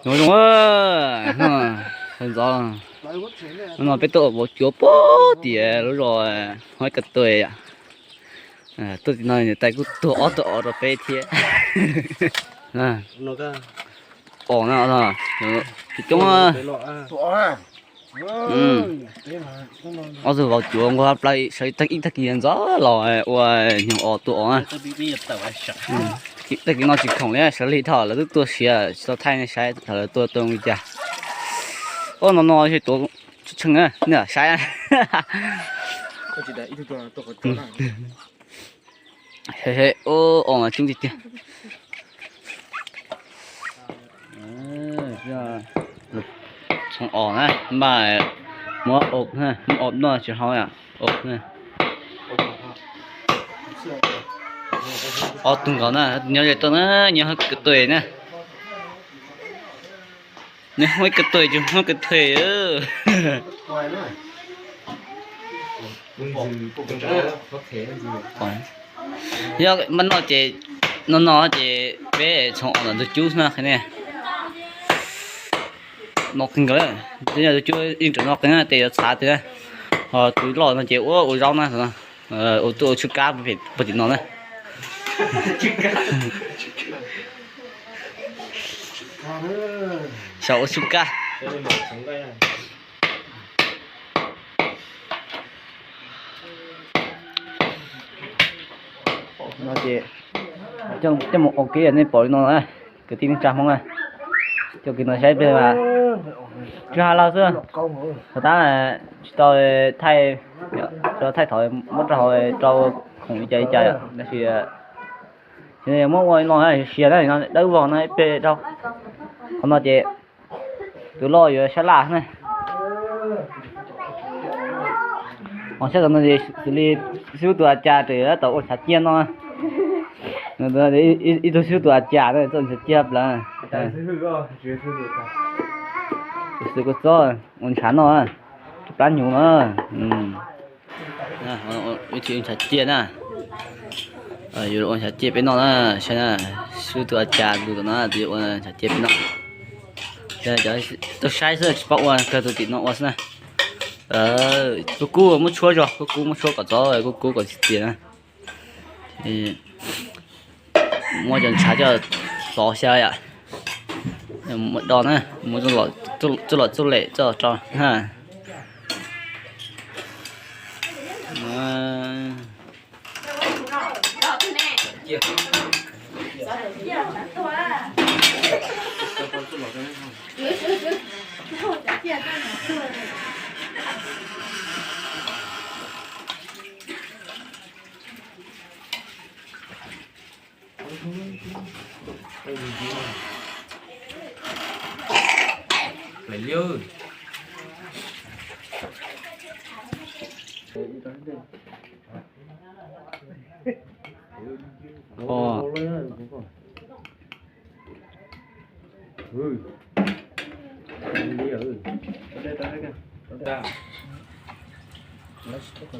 Nyob zoo, sawv ntxov no peb tuaj vauv cuav puag tim lub zos Huab Ka Tuam. Tuaj tim no niam tais kuj tuag ob tug os rau peb thiab. Os na, coob. Ob tug vauv cuav nquag plawg sawv ib tag kis ntxov los ua nyuag os tua os na. Tag kis no tsis khoom li, sawv lig dhau lawv twb tuaj siav tsis tau thaij nej saib thaum lawv tuaj tuaj li cas. Os, no no tuav tshee na, nej saib. Os, os mas coob tiag tiag. Txhoov os na, npaj muab, muab os noj tsis hau. Os tug nkaus na, nyob ze tuaj na, nyob Huab Ka Tuam na. Nyob Huab Ka Tuam, Huab Ka Tuam. Yog npaj noj ces, no no ces peb txhoov os ntawm ntug cub na qhia nej. No qeeg nkaus, tus cub yeej tseem no qeeg na, tes yuav txhav tiag na. Ho tus loj no ces ua ua zaub na, ua tuaj ua tshuaj kab puag tim no na. Xyaum ua tshuaj kab. No ces coj mus ua ke nej pom li no na, kwv tij neej tsa Hmoob na. Coj kiag no saib peb mas tsis hais los xwb, thaum tab tsis tau thaij, thaij thaum muab rau hauv rau khoom li cas li cas yom, tab sis muab ua li no sia na, dawb vog no ib pliag rau. Qhov no ces tus loj yuav sab laj na. Ho sab tom no ces xws li xib hwb tus a cas tseem yuav tau ua ntshav ciaj no. Ib tug xib hwb tus a cas na txawj ntshav ciaj plaws. Tus xwb kuj txob ua ntshav noj, plab hnyuv no. Ua ntshav ciaj na. Yuav ua ntshav ciaj peb noj na, saib na, xib hwb tus a cas tus tom no tus yuav ua ntshav ciaj peb noj. Cov tuaj saib xwb tsis paub ua, kawg tus tim no ua xwb na. Kub kub muab tshuab zog, kub kub muab tshuab kom txhob kub kub kom txias txias na. Muab cov ntshav coj xov xyaw yom. Muab do na, muab txuj lom txuj lem coj rau na.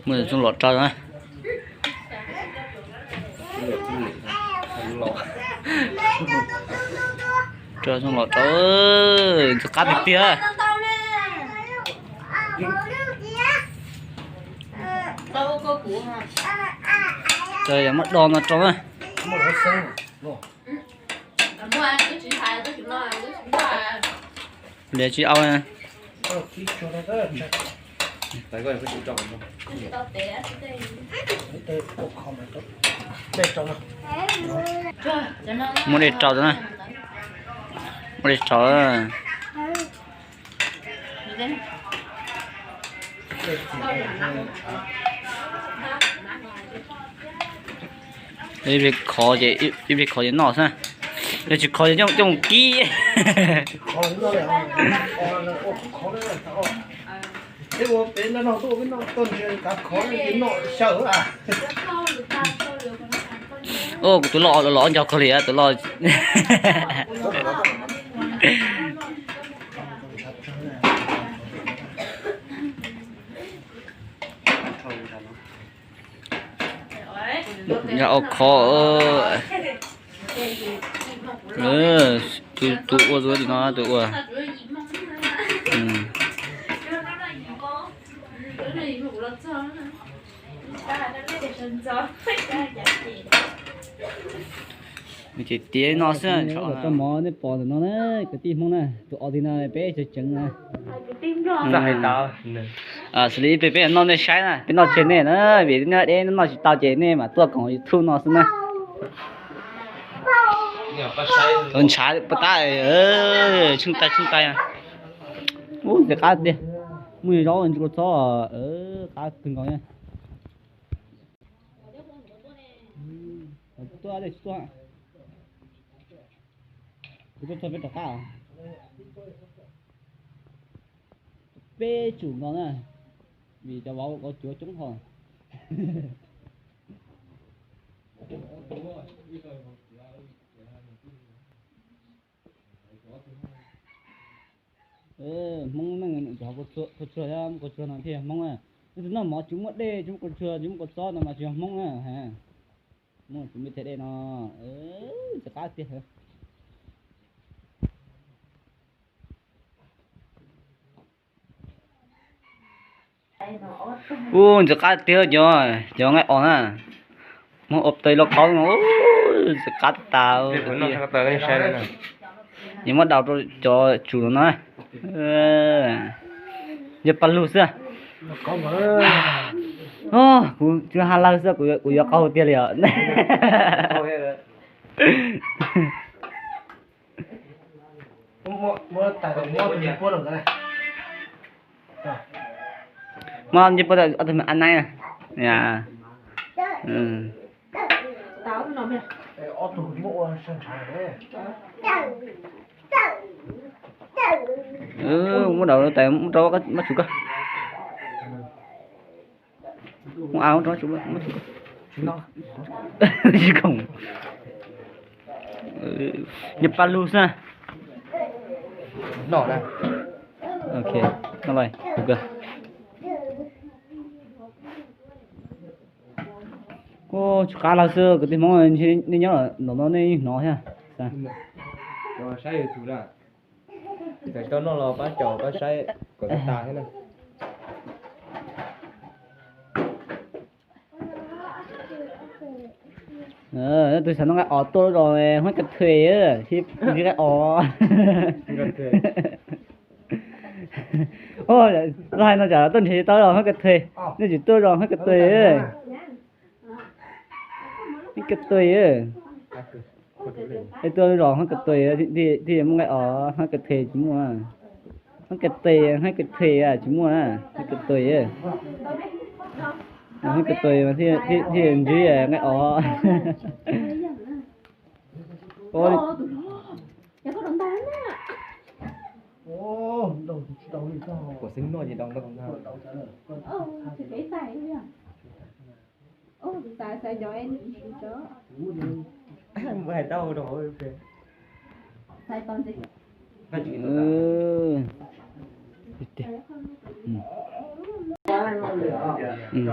Muab txuj lom rau na. Rau txuj lom rau, ntxim qab tiag tiag. Muab do no rau na. Ntiav tsis au. Muab dej rau na. Muab dej rau. Ib pliag khov ces, ib pliag khov ces noj xwb. Yog tsis khov ces coj mus kib. Ua kuv tus loj los los nco kawg li tus loj. Yog ua khov. Tus ua zuav li no tus ua. Ces tiav no xwb. Tso mov nej pom ntawm no na, kwv tij Hmoob na, tus o ti no peb tseem tseem na. Xws li peb, peb noj nej saib na, peb noj tseg nej na, vim nej deb noj tsis tau ces nej mam tuaj koom YouTube no xwb na. Tau ntshav pab tab, tsheej tais tsheej tais. Ub, ntxim qab tiag. Muaj zaub ntsis kua txob, qab kawg nkaus na. Tuaj, tuaj, tuaj, peb rov qab. Peb tsum nkaus na, vim cov vauv kuv cuav coob hos. Hmoob neej cov kua txuag thiab, kua txuag no thiaj yog Hmoob na. Leej twg noj mov tsis muaj dej, tsis muaj kua txuag, tsis muaj kua txob no mas tsis yog Hmoob na. Hmoob tsis muaj thiab dej no, ntxim qab tiag. Ub, ntxim qab tiag cov, cov nqaij os na. Muab ua tais lauj kaub no, ntxim qab tas. Yuav muab daus rau cov tsum no na. Yog paj lug xwb. Kuv tsis ha lawg xwb, kuv yuav qaug tiag li os. Muab nce puab ob tug me ab naib. Muab daus tais muab rau mab tsum koj. Muab av muab rau mab tsum koj. Nyob paj lug xwb. Ok, noj lawm, kuv kawg. Kuv tsis qab lawg xwb, kwv tij Hmoob, nej nyob nram no nej yeej hnov thiab. Tau noj los pab caum pab saib kom tas thiab na. Tus xav noj nqaij os tuaj zos Huab Ka Thuem, nqaij os. Los hais no tsam tuaj nrhiav tau zos Huab Ka Thuem, nej tsis tuaj zos Huab Ka Thuem. Huab Ka Thuem, es tuaj zos Huab Ka Thuem thiaj muaj nqaij os, Huab Ka Thuem tsis muaj. Huab Ka Thuem, Huab Ka Thuem tsis muaj, Huab Ka Thuem. Huab Ka Thuem mas thiaj ntsib nqaij os.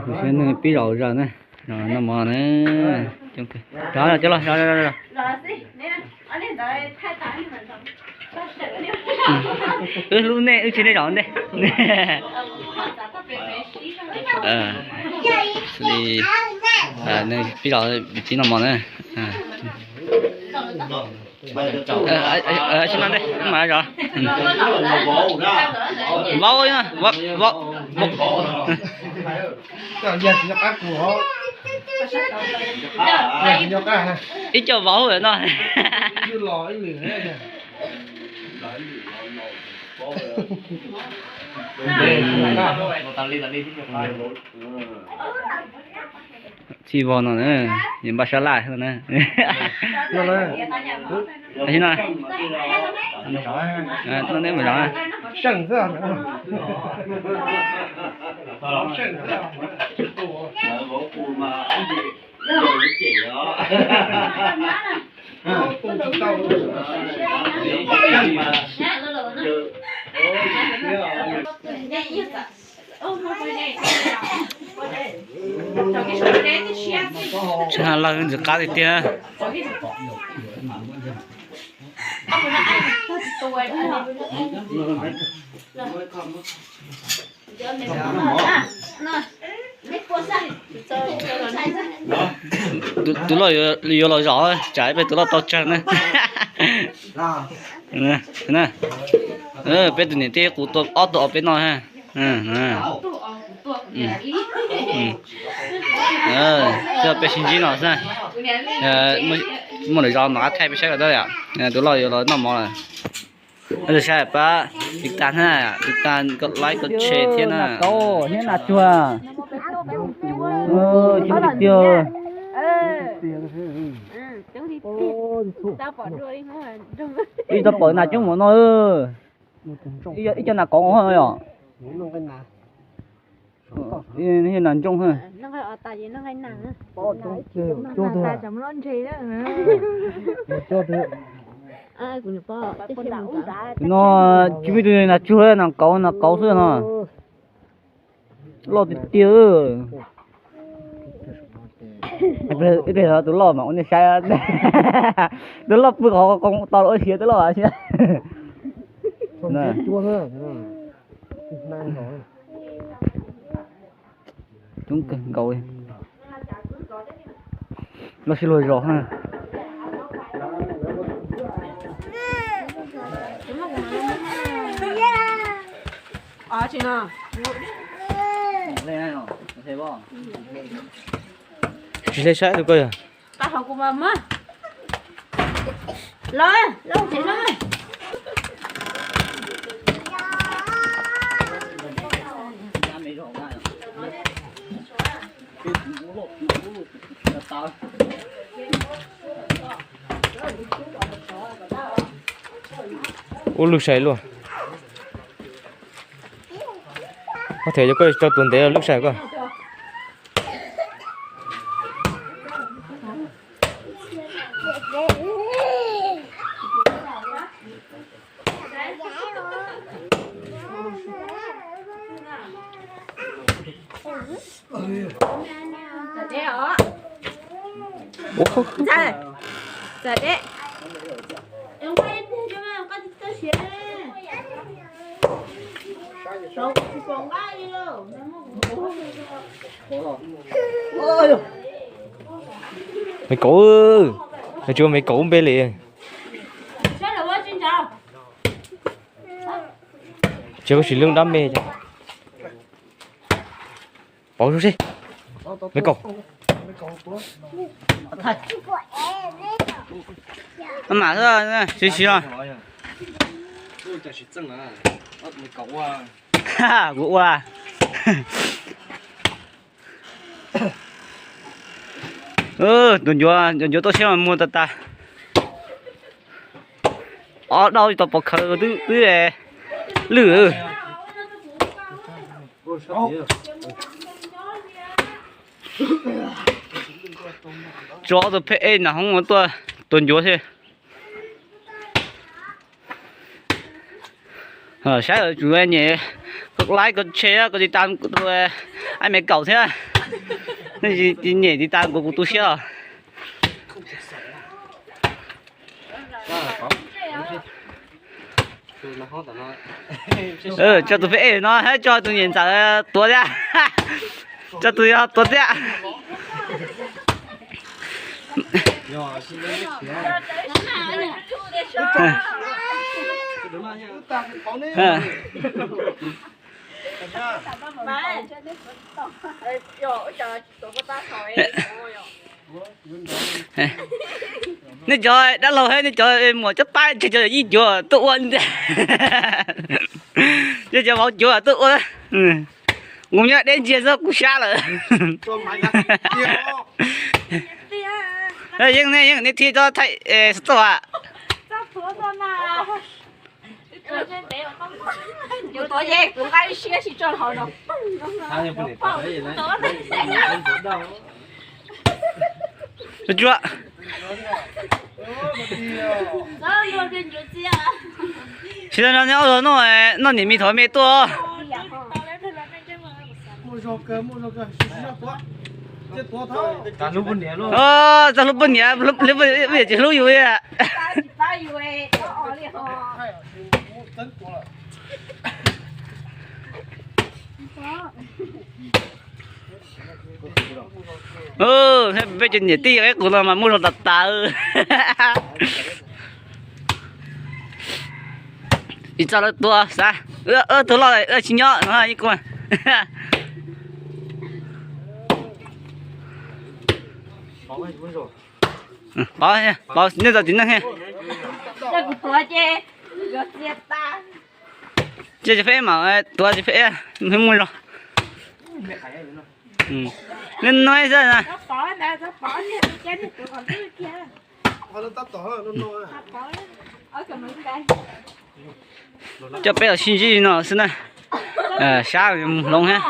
Kuv siab neeg pib zos zos na, noj mov na. Cov los, wb hlub nej, wb tsis nej zos ntej. Pib zos pib noj mov na. Tsis no ntej, mas zos. Vauv, vauv, vauv. Ib co vauv no. Txij vog no na, npaj sab laj na. Tsis no, no neb mus zov. Tsis ha lawg ntxim qab tiag tiag. Tus loj yuav los zom, tsam peb tus loj tau tsawg na. Peb tus niam tij qus tua ob tug os peb noj. Peb sib ntsib no xwb. Muaj lwm zaus mam qab thaij peb saib kom dab yom. Tus loj yuav los noj mov lawm. Saib pab tiv tas na, tiv tas koj like koj share thiab na. Kauv thiab nas tsuag. Coob tiag tiag. Ib tau pom nas coob npaum no. Ib co nas kauv yom. Nas ntsooj. No tsis muaj tus nas tsuag, nas kauv, nas kauv xwb no. Loj tiag tiag. Ib pliag tus loj mas ua nej saib. Tus loj pw qhov qhov tau ua siav tus loj. Coob kawg nkaus li. Los sis luag zos ha. Tsis hle saib tus koj yog. Ua lwj sai luaj. Koj thiaj yuav koj tso tus ntev lwj sai koj. Me kaum, tsuas me kaum npe li. Tsis koj sim lub dab me. Pauv suab seb. Me kaum. Maj mam xwb, siv siv os. Kuv ua. Tus ncuav, ncuav tuaj siab mas muag tas tas. Ob daug tau pov khawv twb twb lwj. Tso tus pheb ej nas hoob tuaj tua ncuav thiab. Saib tsum nyem, koj like koj share koj tiv tas tus aib me kaum thiab. Nej tsis nyem tiv tas kuv, kuv tu siab os. Tso tus pheb ej no thiab tso tus niam ntxawm tuav thiab. Tso tus yog tuav thiab. Nej cov dab laug thiab nej cov muam cov pab, cov yij cuav tuaj ua ntag. Cov vauv cuav tuaj ua. Kuv nyob deb ntsia xwb kuv sab lawm. Yeej, yeej nej thiaj txhob thaij xov tooj a. Tsis tau no, neb ob tug noj, noj niam me thov me tuaj. Txog hlub poj niam, hlub poj niam tsis hlub yus li. Peb cov niam tij qaib qus no mas muaj zog tas tas. Tsis txog lawv tua xav, tua loj ua tsis nyob no yeej kuj. Pov, pov nej txog txiv neej. Cia cov peb mam tuav cov peb, peb muaj zog. Neb no xwb na. Coj peb los sib ntsib no xwb na. Sab mus hloov thiab.